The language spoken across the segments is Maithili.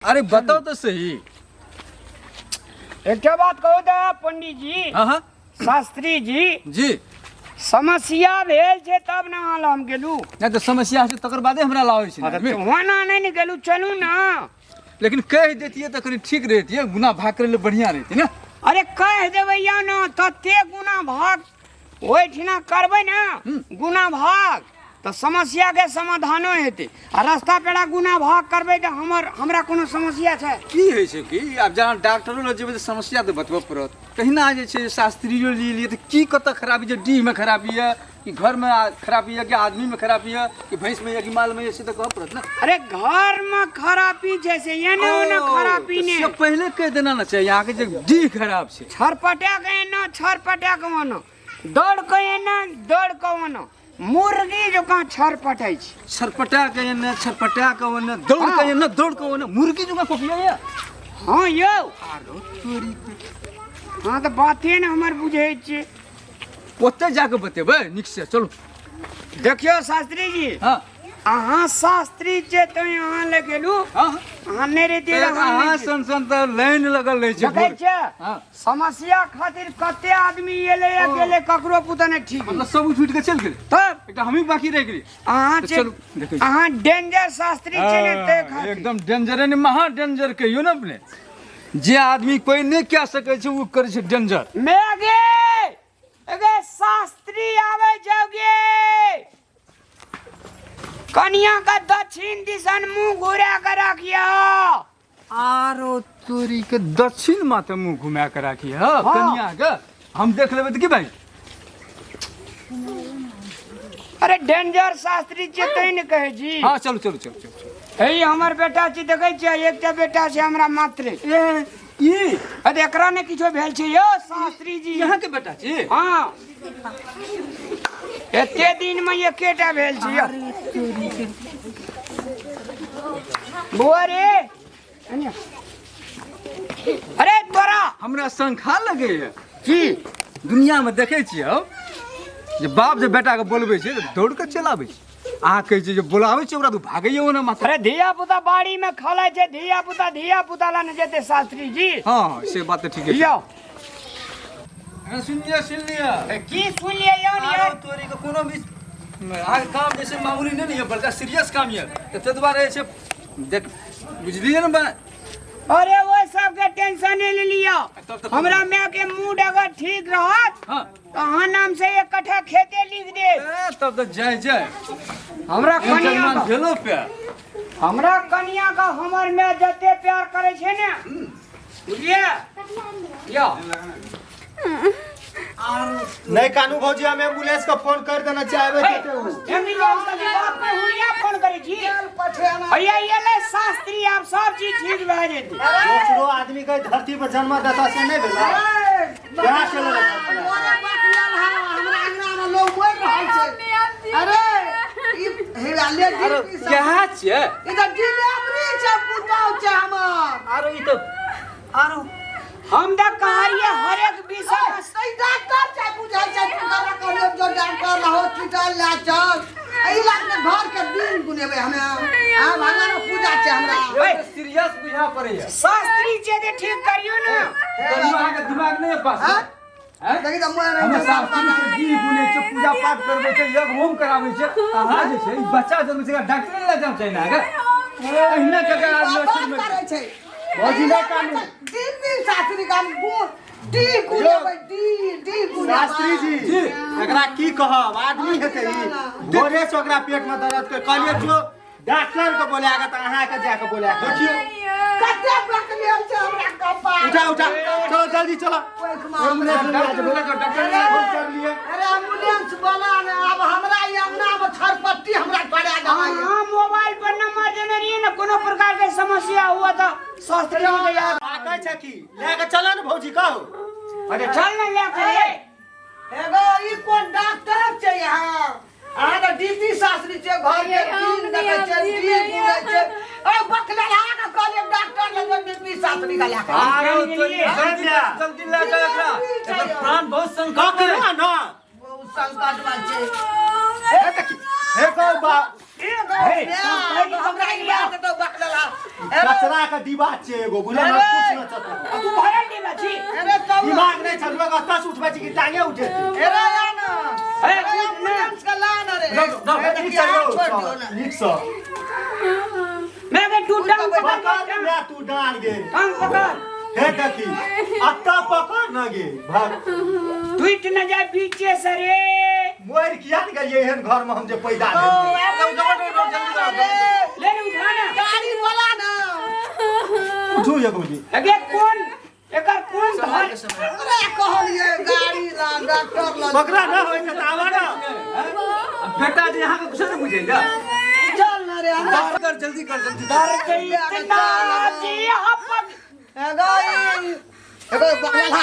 अरे बताओ तऽ सही। एकटा बात कहू तऽ पंडीत जी। हाँ हाँ। शास्त्री जी। जी। समस्या भेल छै तब ने अहाँ लग हम गेलहुँ। नहि तऽ समस्या छै तकर बादे हमरा लाबै छै। हाँ, तऽ ओना नहि ने गेलहुँ, चलू ने। लेकिन कहि दैतियै तऽ कनि ठीक रहितियै, गुना भाग करै लए बढ़िआँ रहितै ने। अरे कहि देबै यौ ने, तते गुना भाग ओहिठिना करबै ने गुना भाग तऽ समस्याके समाधानो हेतै। आ रास्ता पेड़ा गुना भाग करबै तऽ हमर हमरा कोनो समस्या छै? की होइ छै कि आब जहाँ डॉक्टरो लग जेबै तऽ समस्या तऽ बतबऽ पड़त। तहिना जे छै शास्त्रियो लिए तऽ की कतऽ खराबी छै, डीहमे खराबी यऽ कि घरमे खराबी यऽ कि आदमीमे खराबी यऽ कि भैंसमे यऽ कि मालमे यऽ, से तऽ कहऽ पड़त ने। अरे घरमे खराबी छै से एने ओने खराबी ने, से पहिले कहि देना ने चाही अहाँके जे डीह खराब छै। छरपटा के एना, छरपटा के ओना, दौड़ के एना, दौड़ के ओना, मुर्गी जकाँ छरपटै छै। छरपटा के एने, छरपटा के ओने, दौड़ के एने, दौड़ के ओने, मुर्गी जकाँ कोकिया यऽ। हाँ यौ। आरो तोरी के। हाँ तऽ बाते ने हमर बुझै छियै। ओतऽ जाके बतेबै नीक से। चलू। देखियौ शास्त्री जी। हाँ। अहाँ शास्त्री छियै तैं अहाँ लग गेलहुँ। हाँ। अहाँ नहि रहितियै तऽ हम अहाँ नहि सन सन तऽ लाइन लगल रहै छै। देखै छियै? हाँ। समस्या खातिर कते आदमी एलै आ गेलै, ककरो पुता नहि ठीक। मतलब सब उठि उठि के चलि गेलै। तब एकटा हमही बाकी रहि गेलियै। अहाँ तऽ छै चलू, देखै छी। अहाँ डेंजर शास्त्री छियै ने तै हाँ, खातिर। एकदम डेंजरे ने, महा डेंजर कहियौ ने अपने। जे आदमी कोइ नहि कए सकै छै ओ करै छै डेंजर। मैगे एगे शास्त्री आबै जाओगे, कनिया का दक्षिण दिसन मुंह घुरा के रखियो। आरो तोरी के दक्षिण माथे मुंह घुमा के राखी ह कनिया के। हम देख लेबै तऽ की भाई? अरे डेंजर शास्त्री छियै तैं ने कहै छी। हाँ चलू चलू चलू चलू चलू। हे हमर बेटा छी, देखै छियै एकटा बेटा छै हमरा मात्र। ए ई अरे एकरा ने किछो भेल छै यौ शास्त्री जी। यहाँ के बेटा छी? हाँ, एते दिन में एकेटा भेल छै यौ। बौआ रे, अरे तोरा हमरा शंखा लगैया की दुनिया में देखै छियै हम जे बाप जे बेटा के बोलबै छै तऽ दौड़ के चलि आबै छै। अहाँ कहै छियै जे बोलाबै छै ओकरा तऽ भागैया ओना माथा। अरे धिया पुता बाड़ी में खेलै छै, धिया पुता धिया पुता ला ने जेतै शास्त्री जी। हाँ हाँ से बात तऽ ठीके छै। यौ। अरे सुन लिअ, सुन लिअ। ए, की सुन लिअ यौ ने आरो यार? तोरी के कोनो भी अहाँके काम जे छै मामूली नहि ने यऽ, बड़का सीरियस काम यऽ, तऽ ताहि दुआरे जे छै देख बुझलियै ने बात। अरे वो सबके टेंशन नहीं ले लियो। तब तऽ हमरा माय के मूड अगर ठीक रहत हाँ। तो अहाँ नाम से एक कट्ठा खेते लिख दे। ए, तब तऽ जय जय। हमरा कनिया जजमान का भेलो पे। हमरा कनिया का हमर माय जते प्यार करे छै ने, बुझलियै यो। नहीं कानू भौजी, हम एम्बुलेंस का फोन कर देना चाहबे जेते उ। एम्बुलेंस के बाप के हुलिया फोन करे छी। भैया ये ले शास्त्री, आप सब चीज ठीक भए जेतै। दोसरो आदमी के धरती पर जन्म दशा से नहीं भेला। क्या चले मोरे बकलेल है, हमरा अंगना में लोग मरि रहल छै। अरे ई हेरा ले आरो डी क्या छियै? ई तऽ डिलीवरी छै, पुतहु छै हमर। आरो ई तऽ आरो हम तऽ कहलियै हरेक विषय ए, ई डॉक्टर छै बुझै छै, तू करा कहलियै जो डॉक्टर हॉस्पिटल लए चल। एहि लाग ने घर के दिन गुनेबै हमे। आ भगवान के पूजा छै हमरा। ए, सीरियस बुझा पड़ैया। शास्त्री छै तऽ ठीक करियौ ने। कनियो अहाँके दिमाग नहि पास। हाँ? हैं? देखी तऽ मोर हमे शास्त्री के गी गुने छै, पूजा पाठ करबै छै, यज्ञ होम कराबै छै। अहाँ जे छै ई बच्चा जन्म छै, डॉक्टर लग जाम छै ने अहाँके। एहिना के के आदमी बात असली में करै छै। भौजी नहि कानू। दिन दिन शास्त्री का हम गुण D गुनेबै, D D गुनेबै। Shastri ji, जी। एकरा की कहब, आदमी हेतै ई। भोरे से ओकरा पेट में दर्द के कहलियै जो डॉक्टर के बोला के तऽ अहाँके जाके बोला के। देखियौ। कते बकलेल छै हमरा कपार। उठा उठा चलो जल्दी चलो। एम्बुलेंस लए डॉक्टर जेबै। लग जाओ, डॉक्टर लग फोन कर लिए। अरे एम्बुलेंस वाला ने आब हमरा ई अंगना में छरपट्टी हमरा करा देबै। अहाँ मोबाइल पर नंबर देने रहियै ने, कोनो प्रकार के समस्या हुआ तऽ शास्त्री जी के याद। ताकै छै की लए के चलो ने भौजी कहू। अरे चल ने लए के रे। एगो ई कोन डॉक्टर छै यहाँ? अहाँ तऽ डीपी शास्त्री छै, घर के दिन देखै छै, दिन बुलै छै। अरे बकलेल अहाँ के कहलियै डॉक्टर लग जाउ, डीपी शास्त्री के लए के। आरो तोरी जल्दी जल्दी लए जाओ एकरा। एकर प्राण बहुत संकट में ककरा ना बहुत संकट में छै। हे देखी, हे कहू बा हे, हमरा ई बात तो बकलेला। कचरा के डिब्बा छै एगो, बुझल ने? कुछ न छतो। तू भरल डिब्बा छी। अरे तब दिमाग नहि छल, लोग अतऽ से उठबै छै कि टांगे उठे छै। अरे या ना। हे, अरे एम्बुलेंस के ला ना रे। ए, नीक से हाथ यौ, छोड़ दियो ना। नीक से। मैं के तू टांग पकड़। पकड़ रे तू डाल गे। टांग पकड़। हे देखी, अतऽ पकड़ न गे भाग। टूट न जाए बीचे से रे। मोर किया ने गेलियै एहन घर में हम जे पैदा भेलियै। ले रे, उठा ना। गाड़ी वाला ना। उठू ये भौजी। अगे कोन एकर कोन धर? अरे कहलिए गाड़ी ला, डॉक्टर ला। पकड़ा न होइ छै तऽ आबऽ न। बेटा जे अहाँके कुछ नहि बुझैया। चल ना रे हमरा। कर जल्दी, कर जल्दी। दर्द इतना जी हपक। गाड़ी एगो बकलेला।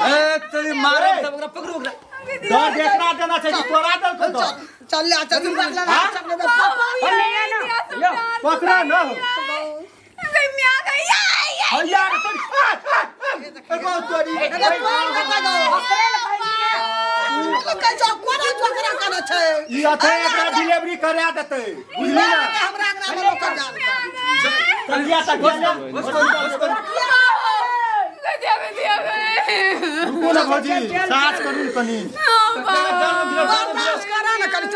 ए तोरी मारे सब, ओकरा पकड़ू ओकरा। दर्द एकरा देना छै कि तोरा देलकौ दर्द? चल ले, चल बकलेला, चल ले पापा। ले ना यो। पकड़ा न हो। हैया रे तोरी, आ, आ, आ, एगो तोरी। अरे कोन कतऽ गो? पकड़े ले भाई ने। कहै छौ, कोना छोकरा करै छै? ई अथे एकरा डिलीवरी करा देतै, बुझली ना? हमरा अंगना मे लोक जान। तकिया तकिया रुकू न भौजी, सास करू कनी। बर्दाश्त करा ना कनी।